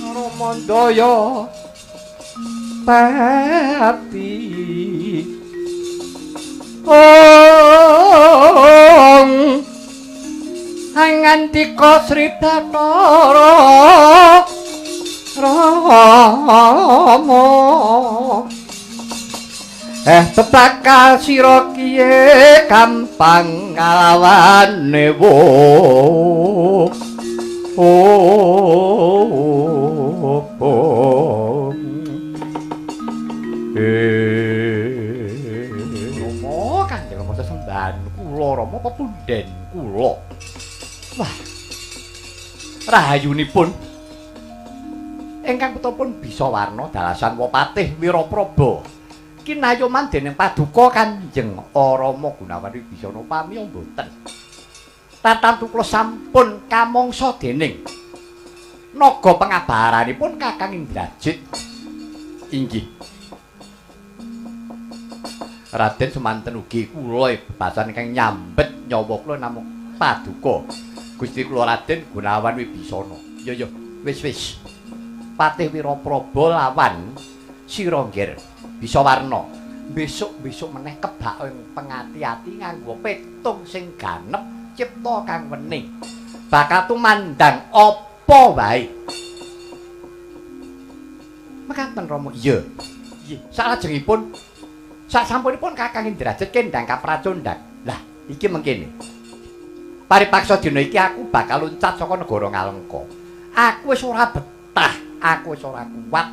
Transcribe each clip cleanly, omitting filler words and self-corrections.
Ramandaya pati ong angandika Sri Bathara Rama bebakal sira kiye gampang nglawane wo Rama Kanjeng Rama sesembahan kula Rama pepunden kula. Wah. Rahayunipun ingkang putranipun Bisawarna dalasan Wapatih Wirapraba kinayoman dening paduka Kanjeng Rama Gunawan Wibisana pamiya mboten. Tatantu kula sampun kamangsa dening naga pengabaranipun Kakang Indrajit. Inggih. Raden semanten ugi kula bebasan ingkang nyambet nyawa kula namung paduka Gusti kula Raden Gunawan Wibisana. Ya ya, wis wis. Patih Wirapraba lawan sira nggir Bisawarna. Besok-besok meneh kebak ing pengati-ati nganggo petung sing ganep cipta kang wening. Bakal tumandang apa wae. Mekaten Rama. Iya. Nggih. Salajengipun sasampunipun Kakang Indrajit kendang kapracondang. Lah, iki mengkene. Paripaksa dina iki aku bakal loncat saka negara Ngalengka. Aku wis ora betah, aku wis ora kuat.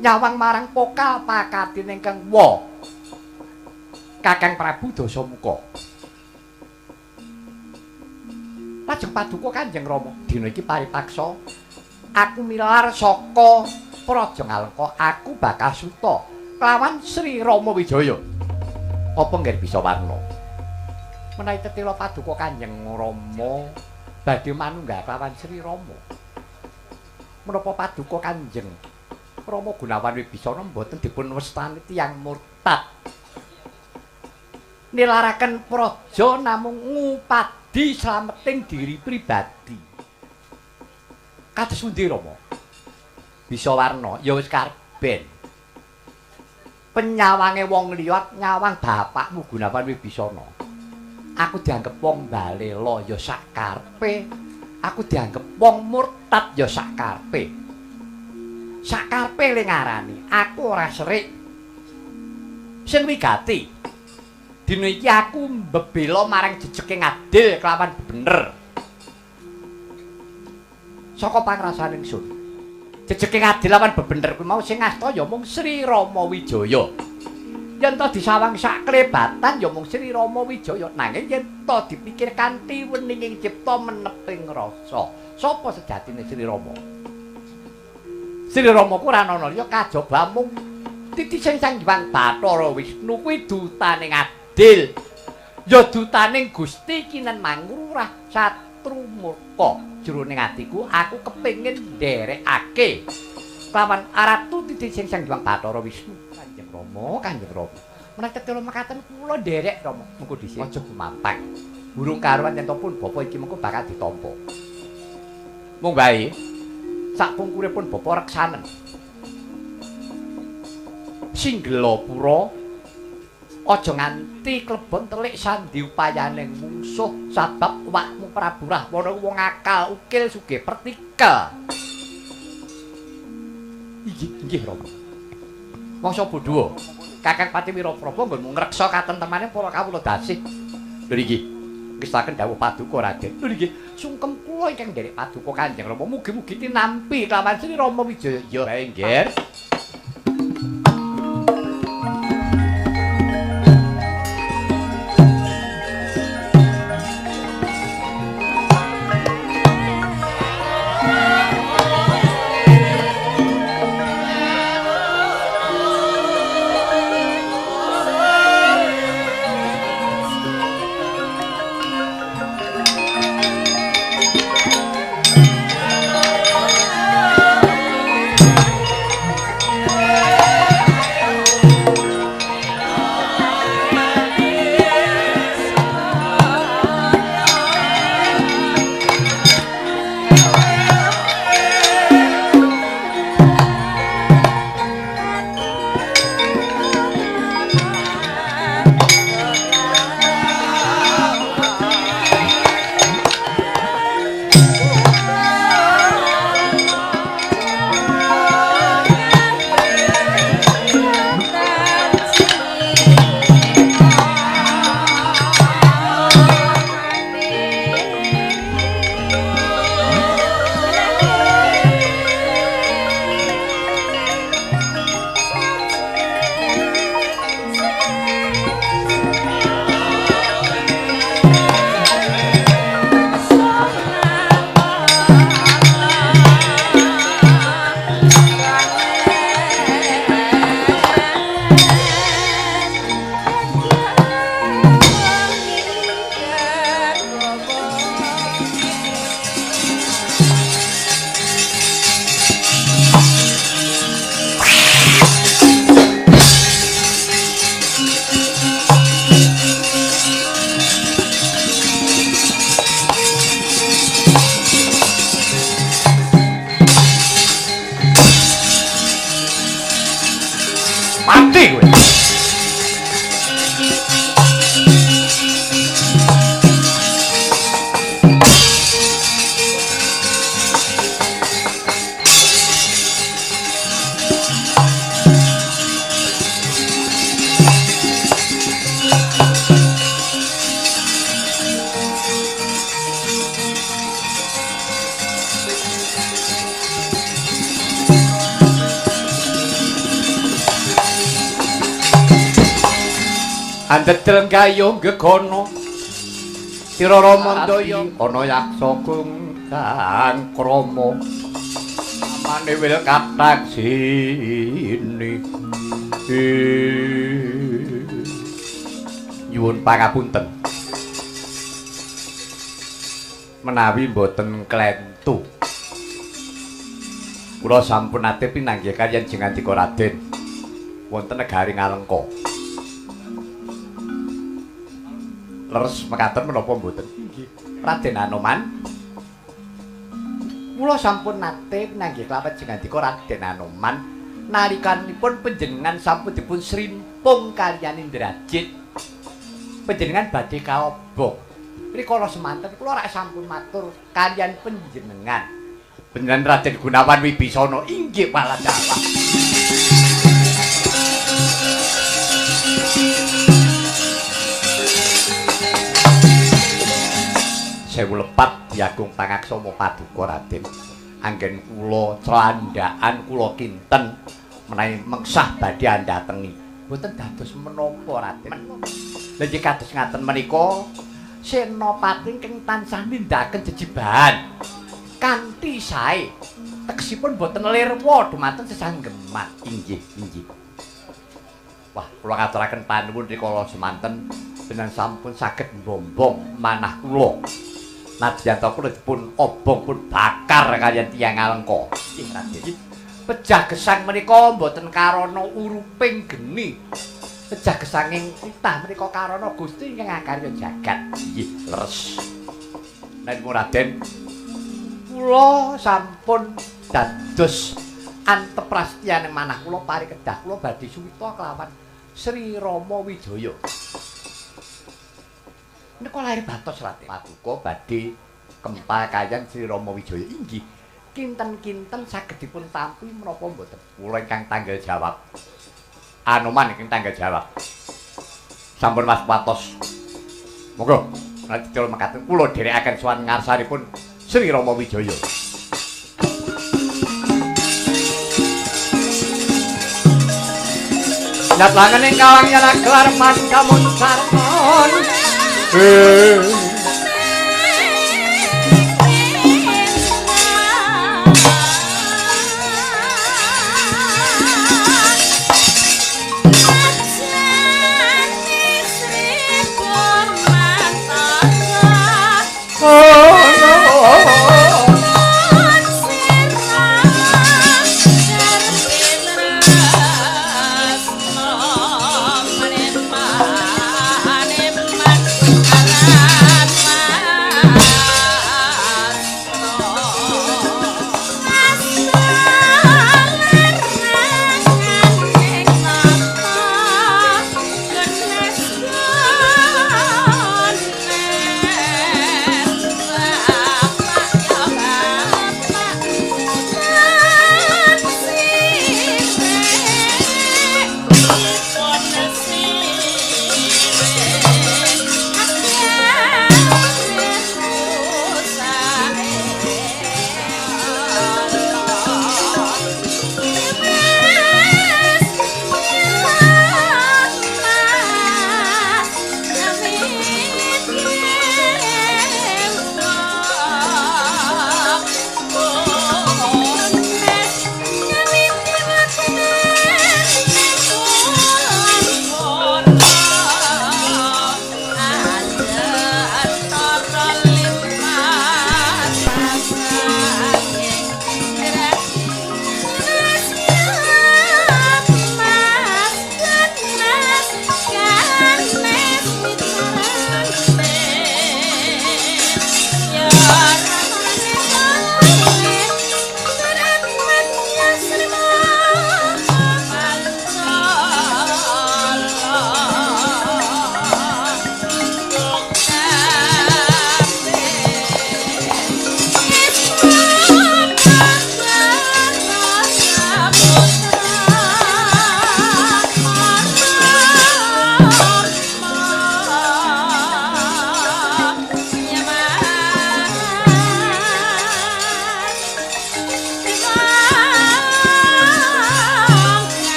Nyawang marang pokal pakatine ingkang wa. Kakang Prabu Dasamuka. Lajeng paduka Kanjeng Rama, dina iki paripaksa aku milar saka Praja Ngalengka, aku bakal suta kelawan Sri Rama Wijaya. Apa nggih Bisawarna? Menawi tetela paduka Kanjeng Rama badhe manunggal kelawan Sri Rama. Menapa paduka Kanjeng Rama Gunawan Wibisana mboten dipun wastani tiyang murtad? Nilaraken praja namung ngupadi slameting diri pribadi. Kados pundi Rama? Bisawarna ya wis karben. Penyawange wong liya nyawang bapakmu Gunawan Wibisana. Aku dianggep wong balela ya sak karepe. Aku dianggep wong murtad ya sak karepe. Sak karepe le ngarani, aku ora serik. Sing wigati dina iki aku mbebela marang jejeke ngadil kelawan bener. Saka pangrasane ingsun. Jejeke ngadil lawan bebener kuwi mau sing ngasta ya mung Sri Rama Wijaya. Yen to disawang sak klebatan ya mung Sri Rama Wijaya, nanging yen to dipikir kanthi weninging cipta meneping rasa. Sapa sejatine Sri Rama? Sri Rama ku ora ana liya kajaba mung titising Sang Hyang Bathara Wisnu kuwi dutane ngadil. Ya dutaning Gusti Kinen Mangrurah Satru Murka. Jroning atiku aku kepengin nderekake kelawan aratu titising Sang Hyang Bathara Wisnu. Kanjeng Rama, Kanjeng Rama. Menawi tetela mekaten kula nderek Rama. Mengko dhisik aja gumampang. Burung karuan yen to pun bapa iki mengko bakal ditampa. Mung wae sak pungkuripun bapa reksanen. Singgelapura aja nganti klebon telik sandi upayaning mungsuh sabab wakmu Prabu Rahwana wong akal ukil sugih pertikel. Inggih, inggih Rama. Mangsa bodho Kakang Pati Wirapraba nggonmu ngreksa katentemane para kawula dasih. Lho inggih, ngestaken dawuh paduka Raden. Lho inggih, sungkem kula ingkang nderek paduka Kanjeng Rama mugi-mugi tinampi kelawan Sri Rama Wijaya. Ya bae nggih. Mati kowe. Andedel gayung gegono Sira Ramandaya ana yaksa kang krama amane wil kathang sini. Nyuwun pangapunten menawi mboten klentu, kula sampun nate pinanggih kaliyan Jengandika Raden wonten negari Ngalengka. Leres mekaten menapa mboten? Inggih. Raden Anoman. Kula sampun nate pinanggih kelawan Jengandika Raden Anoman nalikanipun panjenengan sampun dipun srimpung kaliyan Indrajit. Panjenengan badhe kaobong. Rikala semanten kula rak sampun matur kaliyan panjenengan. Panjenengan Raden Gunawan Wibisana inggih paladawa. Sewu lepat diagung pangaksama paduka Raden. Anggen kula clandaan kula kinten menawi mengsah badhe andhatengi. Mboten dados menapa Raden. Lha nggih kados ngaten menika senopati ingkang tansah nindakaken jejibahan kanthi sae. Tegesipun mboten lirwa dumateng sesanggeman. Inggih, inggih. Wah, kula ngaturaken panuwun rikala semanten jenengan sampun saged mbombong manah kula. Nadyan ta kula dipun obong pun bakar kaliyan tiyang Alengka. Nggih, Raden. Pejah gesang menika mboten karana uruping geni. Pejah gesanging titah menika karana Gusti ingkang akarya jagat. Nggih, leres. Nek Raden, kula sampun dados antep prasetyaning manah kula pari kedah kula badhe suwita kelawan Sri Rama Wijaya. Menika lahir batos Raden. Paduka badhe kempal kaliyan Sri Rama Wijaya. Inggih. Kinten-kinten saged dipun tampi menapa mboten? Kula ingkang tanggal jawab. Anoman ingkang tanggal jawab. Sampun mas patos. Monggo menawi dicul mekaten kula dherekaken sowan ngarsanipun Sri Rama Wijaya. Nyatlangen ing kawang yana gelar mandamun sarmon. Alan.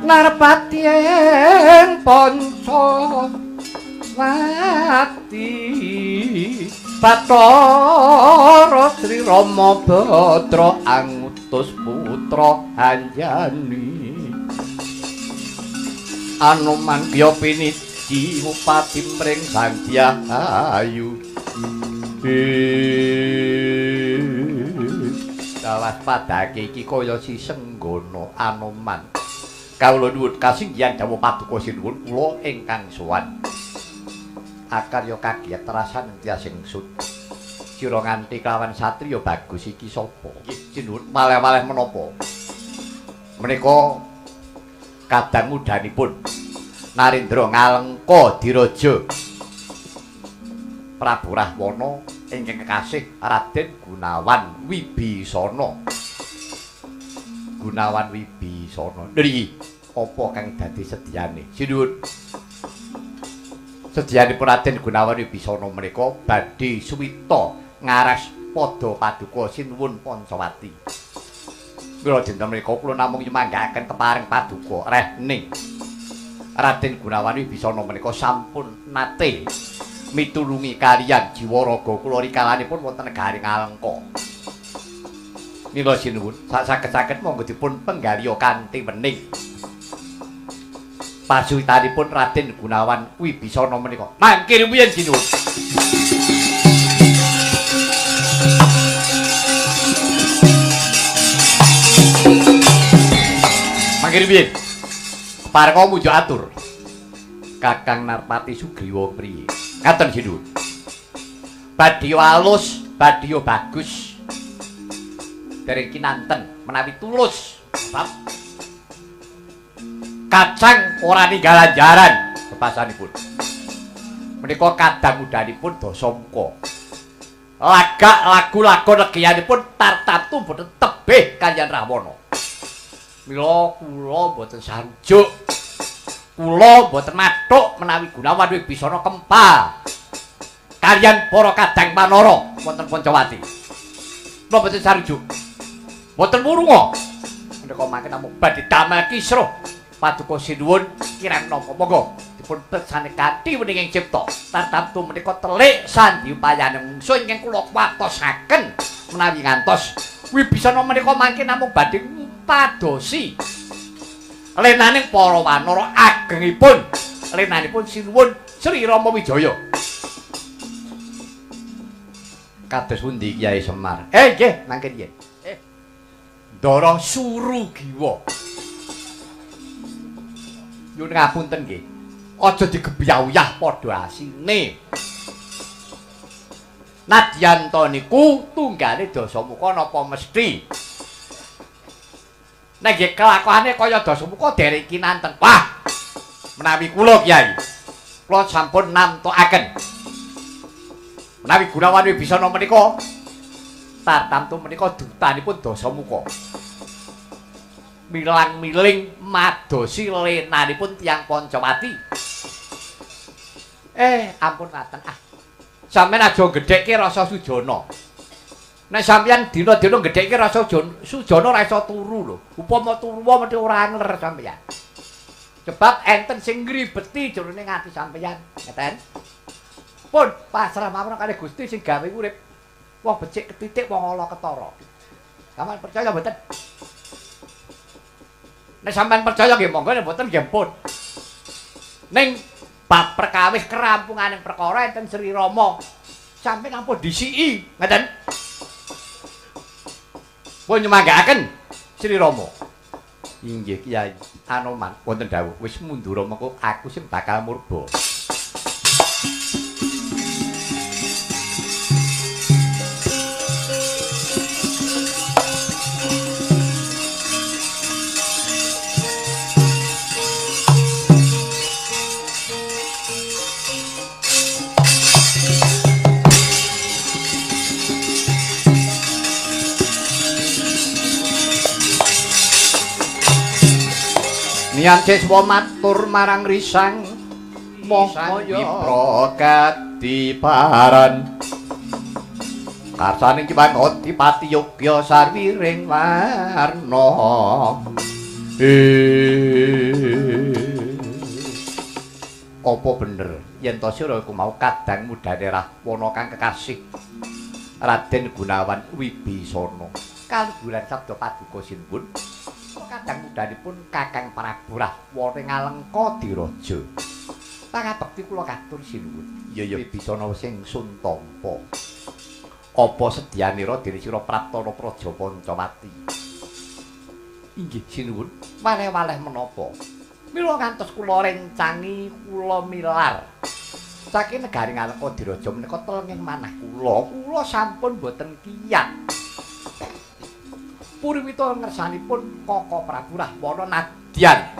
Narpati ing Pancawati Bathara Sri Rama Bhadra angutus putra Anjani Anoman kya piniji upati mring Sang Dyahayu. Waspadake iki kaya si Senggono Anoman. Kawula nuwun kasinggihan dawuh paduka sinuwun kula ingkang sowan. Akarya kagiyat rasan tias ingsun. Sira nganti kelawan satriya bagus iki sapa? Nggih, sinuwun malih-malih menapa? Menika kadang mudhanipun Narendra Ngalengka Diraja Prabu Rahwana ingkang kekasih Raden Gunawan Wibisana. Gunawan Wibisana. Niki apa kang dadi sedyane? Sinuwun. Sedyanipun Raden Gunawan Wibisana menika badhe suwita ngaras pada paduka sinuwun Pancawati. Mila dinten menika kula namung nyumanggaaken kepareng paduka rehning Raden Gunawan Wibisana menika sampun nate mitulungi kaliyan jiwa raga kula rikalanipun wonten negari Ngalengka. Mila sinuwun sak saged-saged monggo dipun penggaliha kanthi wening. Pasuwitanipun Raden Gunawan Wibisana menika. Mangke rumiyin sinuwun. Mangke rumiyin. Keparenga mujuk atur. Kakang Narpati Sugriwa priye? Ngaten sinuwun. Badya alus, badya bagus. Dereng kinanten menawi tulus. Sebab kacang ora ninggal anjaran bebasanipun. Menika kadang mudhanipun Dasamuka. Lagak lagu lakon legiyanipun tartatu mboten tebih kaliyan Rahwana. Mila kula mboten sarujuk. Kula mboten mathuk menawi Gunawan Wibisana kempal kaliyan para kadang panara wonten Pancawati. Kula mboten sarujuk. Mboten wurunga. Menika mangke namung badhe damel kisruh. Paduka sinuwun kirang napa monggo dipun persani kanthi weninging cipta. Tartamtu menika telik sandi upayane mungsuh ingkang kula kuwatosaken menawi ngantos Wibisana menika mangke namung badhe ngupadosi lenaning para wanara agengipun lenanipun sinuwun Sri Rama Wijaya. Kados pundi Kyai Semar? Nggih, mangke nggih. Ndara Surugiwa. Nyuwun ngapunten nggih. Aja digebyah-uyah padha asine. Nadyanta niku tunggale Dasamuka napa mesti? Nek nggih kelakuane kaya Dasamuka derek kinanten. Wah. Menawi kula Kyai, kula sampun namtokaken. Menawi Gunawan Wibisana menika tartamtu menika dutanipun Dasamuka. Milang-miling madosi lenanipun tiyang Pancawati. Ampun ngaten ah. Sampeyan aja gedhekke rasa sujana. Nek sampeyan dina-dina gedhekke rasa sujana ora iso turu lho. Upama turu mesti ora angler sampeyan. Sebab enten sing ngribeti jroning ati sampeyan, ngeten. Pun pasrah mawon kalih Gusti sing gawe urip. Wong becik ketitik wong ala ketara. Sampeyan percaya mboten? Nek sampeyan percaya nggih monggo, nek mboten nggih pun. Ning bab perkawis kerampunganing perkara enten Sri Rama. Sampeyan ampun disiki, ngeten. Pun nyumanggaaken Sri Rama. Inggih Kyai Anoman wonten dawuh wis mundura mengko aku sing bakal murba. Nian siswa matur marang risang Maha Wipra kadiparan karsaning Ki Adipati Yogya sarwiring warna. Apa bener yen to sira iku mau kadang mudane Rahwana kang kekasih Raden Gunawan Wibisana? Kaluhuran sabda paduka sinuwun, kadang mudanipun Kakang Prabu Rahwana Ngalengka Diraja. Pangabekti kula katur sinuwun. Iya ya Wibisana sing sun tampa. Apa sedyanira dene sira praptana Praja Pancawati? Inggih sinuwun. Waleh-waleh menapa? Mila ngantos kula rencangi kula milar saking negari Ngalengka Diraja menika telenging manah kula. Kula sampun boten kiyat. Puriwita ngersanipun Kaka Prabu Rahwana nadyan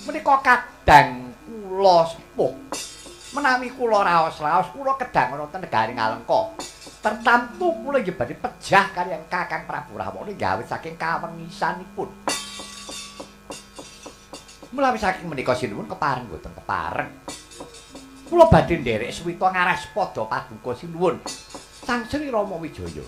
menika kadang kula sepuh. Menawi kula raos-raos kula kedang wonten negari Ngalengka. Tertamtu kula nggih badhe pejah kaliyan Kakang Prabu Rahwana gawe saking kawengisanipun. Mulawi saking menika sinuwun kepareng boten kepareng. Kula badhe nderek suwita ngaras pada paduka sinuwun Sang Sri Rama Wijaya.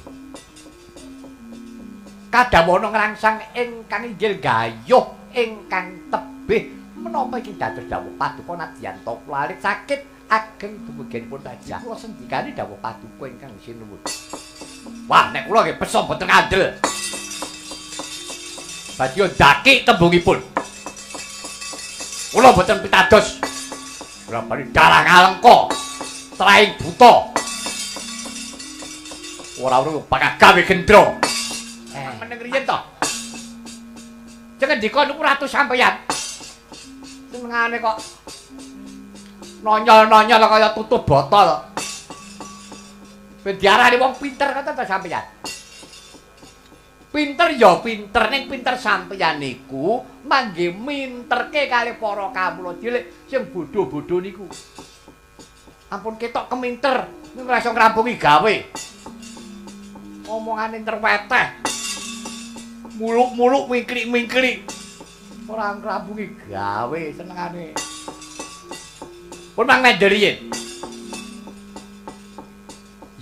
Kadawana ngrangsang ingkang inggil gayuh ingkang tebih menapa iki dados dawuh paduka nadyan ta kula alit sakit ageng dumuginipun pajak. Kula sendikani dawuh paduka ingkang sinuwun. Wah, nek kula nggih beso mboten kandel. Badhe ndakik tembungipun. Kula mboten pitados. Kula bali dalang Alengka, traing buta. Ora ora bakal gawe gendra. Meneng riyen to. Sing ngendika niku ratu sampeyan. Senengane kok nonyol-nonyol kaya tutup botol. Ben diarani wong pinter kata to sampeyan. Pinter ya pinter, ning pinter sampeyan niku mangge minterke kalih para kawula cilik sing bodho-bodho niku. Ampun ketok keminter, ning ora iso ngrampungi gawe. Omongane terweteh. Muluk-muluk mingklik-mingklik. Ora ngrampungi gawe senengane. Pun mang mendel riyin.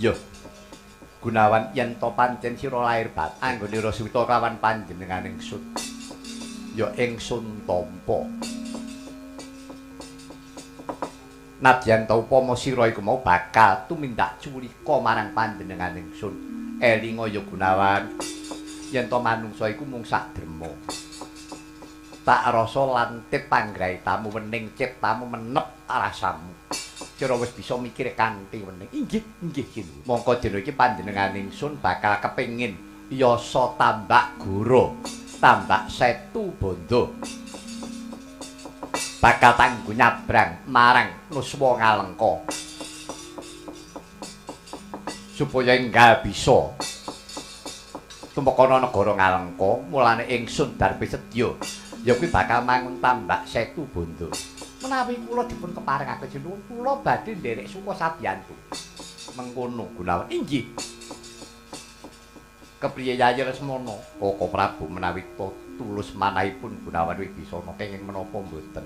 Yo. Gunawan yen to pancen sira lair bat anggone rasuwita kawan panjenengan ingsun. Ya ingsun tampa. Nadyan ta upama sira iku mau bakal tumindak culika marang panjenengan ingsun. Elinga ya Gunawan, yen to manungsa iku mung sak derma. Tak rasa lantip panggraitamu wening ciptamu menep rasamu. Sira wis bisa mikir kanthi wening. Inggih, inggih sinuwun. Mongko dina iki panjenengan ingsun bakal kepengin yasa tambak goro, tambak setu bondo. Bakal tanggo nyabrang marang nuswa Ngalengka. Supaya enggal bisa tumekana negara Ngalengka, mulane ingsun darbe sedya ya kuwi bakal mangun tambak setu bondo. Menawi kula dipun keparengake sinuwun, kula badhe nderek suka sabiyantu. Mengkono Gunawan. Inggih. Kepriye Yayi Lesmana? Kaka Prabu menawi tulus manahipun Gunawan Wibisana kenging menapa mboten?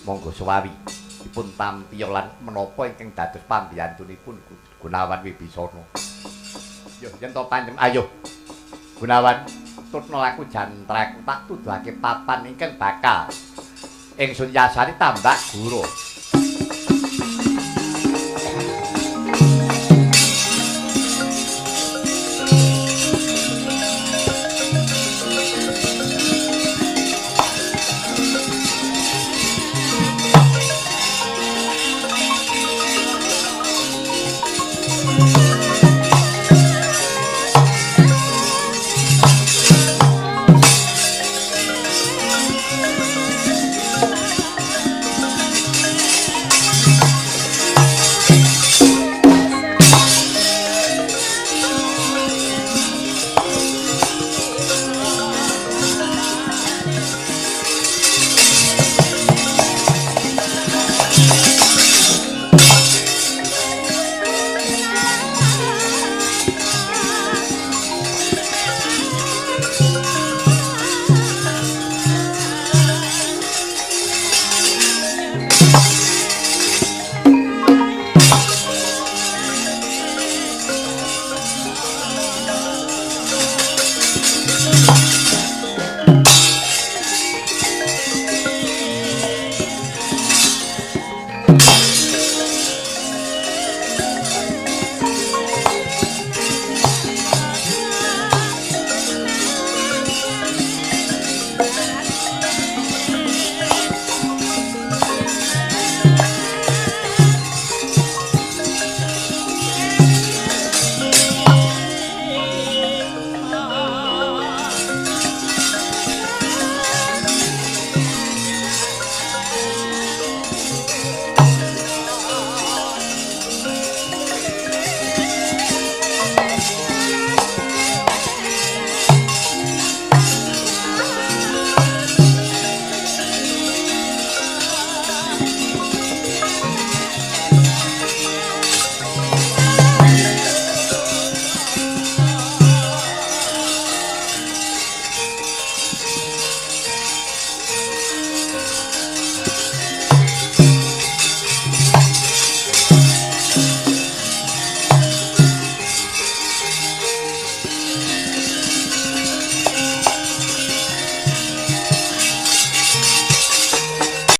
Monggo suwawi dipun tampi lan menapa ingkang dados pambiyantunipun Gunawan Wibisana. Yo yen to panjenengan ayo Gunawan tutna laku jantraku tak tuduhake papan ingkang bakal ingsun yasani tambak guru.